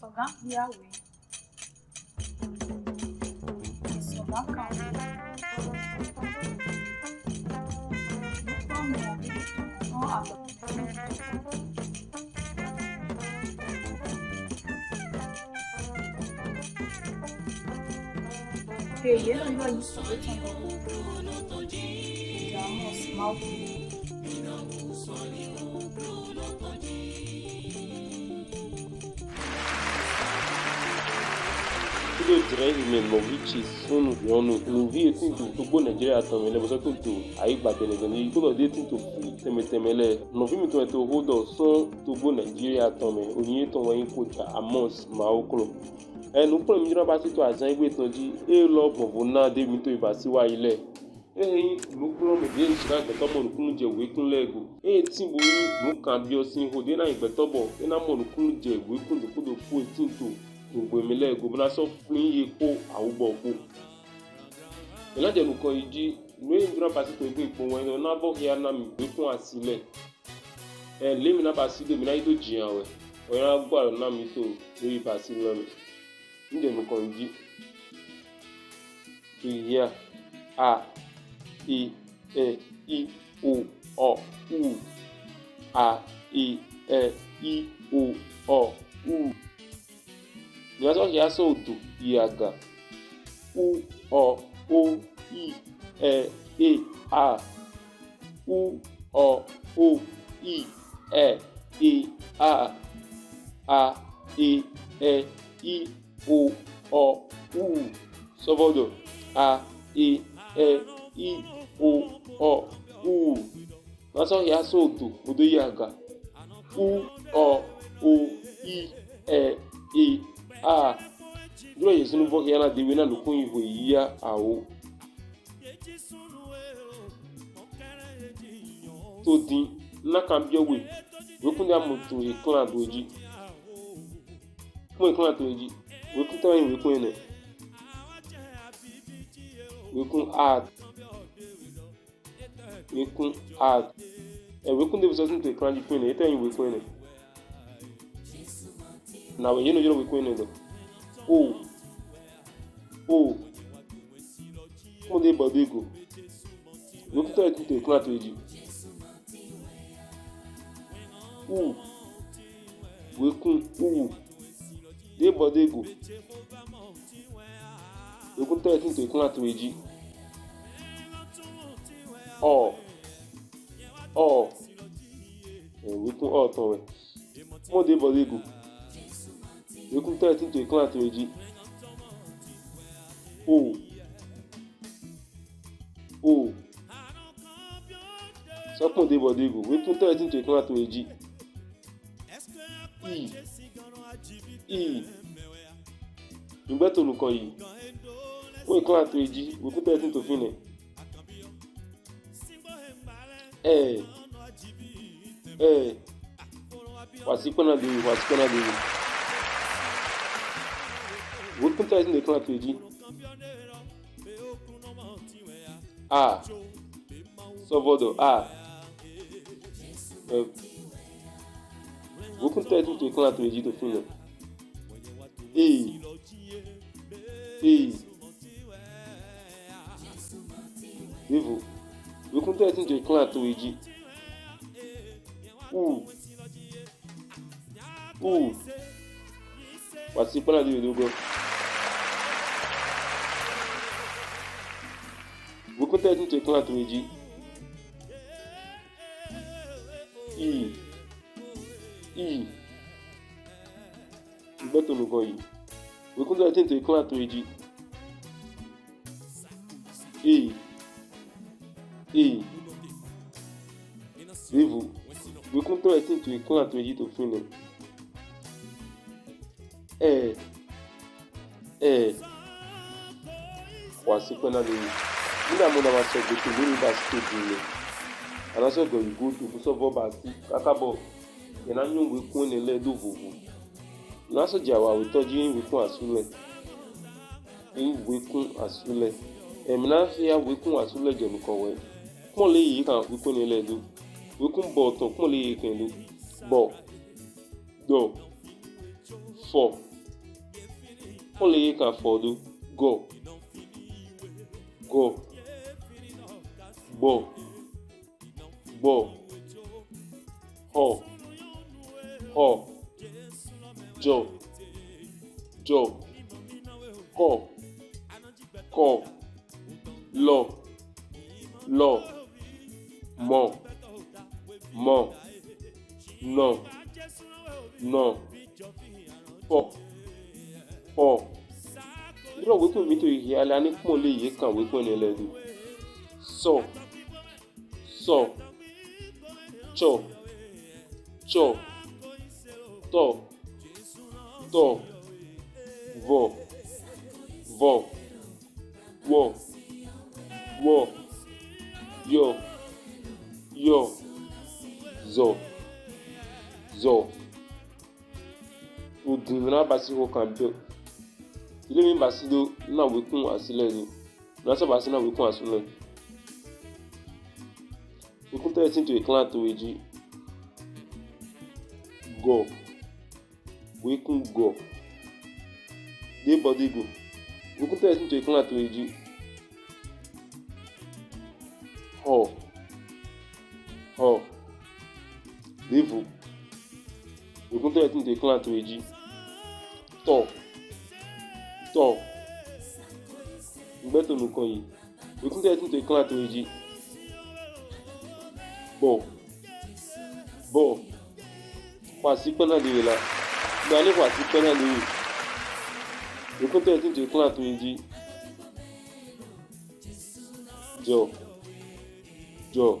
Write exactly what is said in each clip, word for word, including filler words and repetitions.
Sɔgan kpia we. Sɔgan kan we. Nukpɔmɔ sɔn a. Ke ye nɔ yɔ yi sɔ etɔn lɔ. Ìdààmú ọ̀sìn máa wù. Kudo dre ime nɔvi ce sunnu nyɔnu, nɔvi e tin to togbo Nigeria tɔn mɛ lɛ, bɔ sɔ tin to ayigba tɛnmɛ tɛnmɛ, kudo de tin to fi tɛnmɛ tɛnmɛ lɛ, nɔvi mitɔn e to hodɔ sɔn togbo Nigeria tɔn mɛ, oyin etɔn wɛ yin Kocha Amos Mawoklo. Ɛ, nukplɔn mi jlo na basi to azan egbe tɔn ji, e lɔ gbɔnvo na de mi to yi basi wa yi lɛ. Ehe yin nukplɔn mɛ de jlo na gbɛtɔ mɔ nukunnu jɛ wekun lɛ go. E tin bo yin nukanbiɔ sin ho de na yin gbɛtɔ bɔ e na mɔ nukunnu jɛ wekun dopo dopo e tin to nugbo mɛ lɛ go, bo na sɔ flin ye kpo awubɔ kpo. E na jɛ nukɔn yi ji, nu e jlo na basi to egbe kpo wɛ, na vɔ hia na mi wekun asi lɛ. Ɛ, le mi na basi do mi na yi do jiyan wɛ. Wɛ na gba na mi to mi yi basi lɔ mi. N jɛ nukɔn yi ji. To yi hia. A, e, ɛ, i, o, ɔ, u. A, e, ɛ, i, o, ɔ, u. Ni a sɔ hia sɔ odo yi aga. U, ɔ, o, i, ɛ, e, a. U, ɔ, o, i, ɛ, e, a. A, e, ɛ, i, o, ɔ, u. Sɔ vɔ dɔ. A, e, ɛ, i, o, ɔ, u. Na sɔ hia sɔ odo bo do yi aga. U, ɔ, o, i, ɛ, e, a. Jlo ye sunnu vɔ hia na de we na nukun yi hwe yi ya awo. Todin, na kanbiɔ we. Wekun de a mɔ to eklan to e ji. Kpɔn eklan to e ji. Wekun tɛ wɛ yin wekun enɛ? Wekun a. Wekun a. Ɛ, wekun de bo sɔ tin to eklan ji kpɔn enɛ. Etɛ wɛ yin wekun enɛ? Na wɛ ye nɔ jlo wekun enɛ dɔ. O. O. Kpɔn de bɔ do e go. Wekun tɛ wɛ tin to eklan to e ji? U. Wekun u. De bɔ do e go. Wekun tɛ wɛ tin to eklan to e ji? Ɔ. Ɔ. Ɛ, wekun ɔ tɔn wɛ. Kpɔn de bɔ do e go. Wekun tɛ wɛ tin to eklan to e ji? O. O. Sɔ kpɔn de bɔ do e go. Wekun tɛ wɛ tin to eklan to e ji? I. I. N gbɛ to nukɔn yi. Kpɔn eklan to e ji. Wekun tɛ wɛ tin to finɛ? Ɛ. Ɛ. Wasi kpɔn na de, wasi kpɔn na de. Wekun tɛ wɛ tin to eklan to e ji? A. Sɔ vɔ dɔ a. Ɛ. Wekun tɛ wɛ tin to eklan to e ji to finɛ? E. E. Devo. Wekun tɛ wɛ tin to eklan to e ji? U. U. Wasi kpɔn na de do go. Wekun tɛ wɛ tin to eklan to e ji? I. I. N gbɛ to nukɔn yi. Wekun tɛ wɛ tin to eklan to e ji? E. E. Devo. Wekun tɛ wɛ tin to eklan to e ji to finɛ? Ɛ. Ɛ. Wasi kpɔn na de. N da mɔ na ma sɔ go to mi ni basi to di mi. A na sɔ go yi go to bo sɔ vɔ basi. Kaka bɔ ye na nyɔn wekun enɛ lɛ do vovo. Na sɔ jɛ awa wetɔ ji wekun asu lɛ. Ɛ, wekun asu lɛ. Ɛ, mi na hia wekun asu lɛ jɛ nukɔn wɛ. Kpɔn le ye kan wekun enɛ lɛ do. Wekun bɔ tɔn, kpɔn le ye kan do. Bɔ. Dɔ. Fɔ. Kpɔn le ye kan fɔ do. Gɔ. Gɔ. Gbɔ. Gbɔ. Xɔ. Xɔ. Jɔ. Jɔ. Kɔ. Kɔ. Lɔ. Lɔ. Mɔ. Mɔ. Nɔ. Nɔ. Fɔ. Fɔ. Yrɔ wekun mi to yi ale ani kpɔn le ye kan wekun ne le do. Sɔ. Sɔ. Tsɔ. Tsɔ. Tɔ. Tɔ. Vɔ. Vɔ. Wɔ. Wɔ. Yɔ. Yɔ. Zɔ. Zɔ. O din na basi ho kan do. Ile mi basi do na wekun asi le ni. Na sa basi na wekun asi le. Wekun tɛ tin to eklan to eji. Gɔ. Wekun gɔ. De bɔ de go. Wekun tɛ tin to eklan to eji. Xɔ. Xɔ. Devo. Wekun tɛ tin to eklan to eji. Tɔ. Tɔ. Ngbe to nukɔn yi. Wekun tɛ tin to eklan to eji. Bɔ. Bɔ. Xɔ asi kpɛna de la. Gba ni xɔ asi kpɛna de. Wekun tɛ tin to eklan to eji. Jɔ. Jɔ.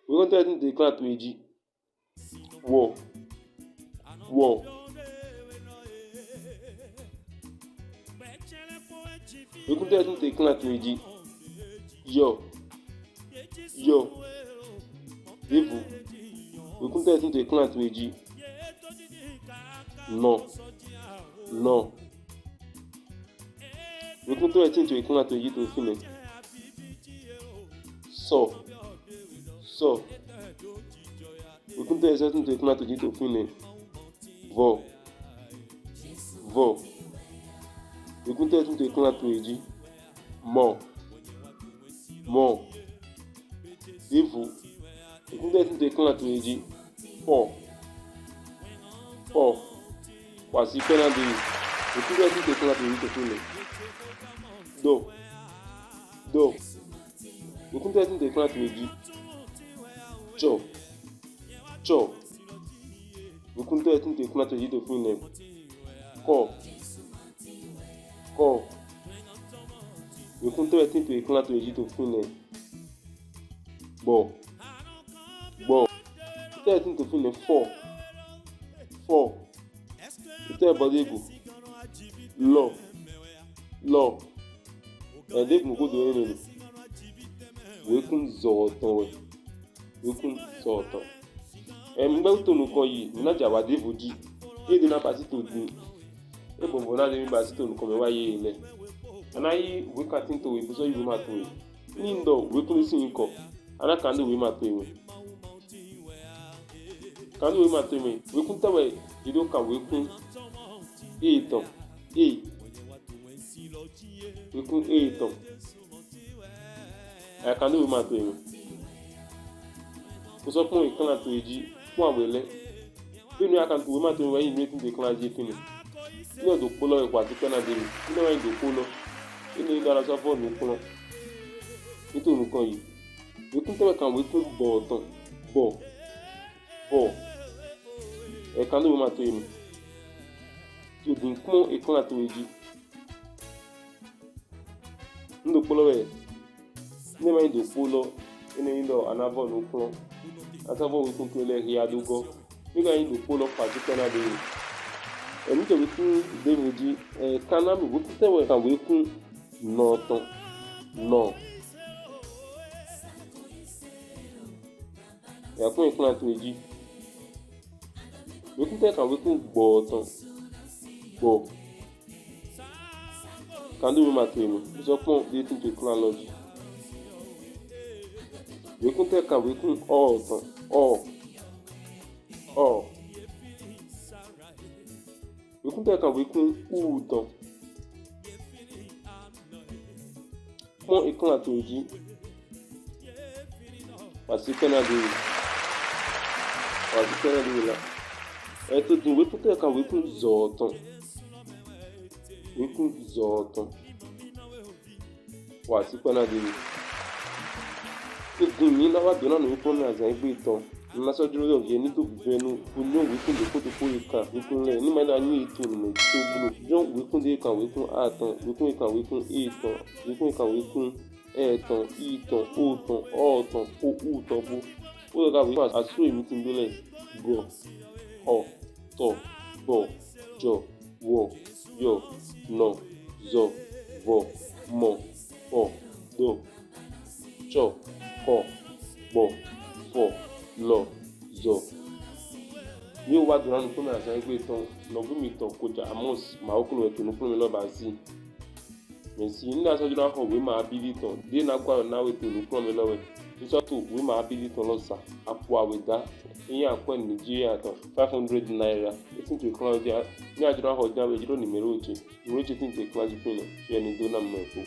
Wekun tɛ tin to eklan to eji. Wɔ. Wɔ. Wekun tɛ tin to eklan to eji. Yɔ. Yɔ. Devo. Wekun tɛ tin to eklan to eji. Nɔ. Nɔ. Wekun tɛ tin to eklan to eji to finɛ. Sɔ. Sɔ. Wekun tɛ tin to eklan to eji to finɛ. Vɔ. Vɔ. Wekun tɛ tin to eklan to eji. Mɔ. Mɔ. Devo. Wekun tɛ tin to eklan to eji. Fɔ. Fɔ. Xɔ asi kpɛna de. Wekun tɛ tin to eklan to eji to finɛ. Dɔ. Dɔ. Wekun tɛ tin to eklan to eji. Tsɔ. Tsɔ. Wekun tɛ tin to eklan to eji to finɛ. Kɔ. Kɔ. Wekun tɛ tin to eklan to eji to finɛ. Gbɔ. Gbɔ. Tɛ tin to finɛ. Fɔ. Fɔ. Tɛ bɔ de go. Lɔ. Lɔ. Ɛ de gun ko do ne ne. Wekun zɔtɔn wɛ. Wekun zɔtɔn. Ɛ, ngbe to nukɔn yi, na ja wa devo ji. E de na basi to din. E bɔbɔ na de mi basi to nukɔn mɛ wa ye lɛ. Ana yi weka tin to we buso yi ma to we. Ni ndo wekun si nko. Ana kan do we ma to we. Kan do we ma to we. Wekun tɛ wɛ, e do kan wekun. E tɔn. E. Wekun e tɔn. A kan do we ma to ewe. Ko sɔ kpɔn eklan to eji kpɔn awɛ lɛ. Fi nu a kan do we ma to ewe yi nu e tin to eklan ji fi nu. Ni o do kpolɔ e kwa ti kpɛna de mi. Ni o wa yi do kpolɔ. Ni o da la sɔ fɔ nu kplɔn. Ni to nukɔn yi. Wekun tɛ wɛ kan wekun bɔ tɔn. Bɔ. E kan do we ma to ewe. To din kpɔn eklan to eji. N do kpolɔ wɛ. Ne ma yi do kpolɔ. Ene yi dɔ a na vɔ nu kplɔn. A sa vɔ wekun to lɛ hia do gɔ. Mi ka yi do kpolɔ kpa ti kpɛna de. E mi to wekun de mi ji. E kan na mi wekun tɛ wɛ kan wekun nɔ tɔn. Nɔ. Ya kpɔn eklan to eji. Wekun tɛ kan wekun gbɔ tɔn. Gbɔ. Kan do we ma to eme. Sɔ kpɔn de tin to eklan lɔ ji. Wekun tɛ kan wekun ɔ tɔn. Ɔ. Ɔ. Wekun tɛ kan wekun u tɔn. Kpɔn eklan to ji. Wa si kpɛna do we. Wa si kpɛna do we la. Ɛ to din, wekun tɛ kan wekun zɔ tɔn. Wekun zɔ tɔn. Wa si kpɛna do we. To din, mi na wa dona nu wekun mi azan egbe tɔn. Na sɔ jlo yɔ vie ni to vivɛnu ko nyɔ wekun de ko to ko ekan wekun lɛ. Ni ma da nyi eto nu mɛ to blo. Jɔn wekun de kan wekun a tɔn, wekun ekan wekun e tɔn, wekun ekan wekun ɛ tɔn, i tɔn, o tɔn, ɔ tɔn, o u tɔn bo. O yɔ ka wekun asu emi tin do lɛ. Gɔ, ɔ, tɔ, gbɔ, jɔ, wɔ, yɔ, nɔ, zɔ, vɔ, mɔ, fɔ, do, tsɔ, kɔ, gbɔ, fɔ, lɔ, zɔ. Mi wa dona nu kpɔn mi azan egbe tɔn, nɔvi mi tɔn Kocha Amos, ma wo klo wɛ to nu kpɔn mi lɔ ba si. Mɛ si n da sɔ jlo na xɔ wema abidi tɔn, de na gwa na we to nu kpɔn mi lɔ wɛ. N sɔ to wema abidi tɔn lɔ sa, apo awe da, eyin akwɛ Nigeria tɔn, five hundred naira. Etin to eklan ji, ni a jlo na xɔ ja we jlo numero ce. Numero ce tin to eklan ji fin lɛ, fi ni dona mɛ ko.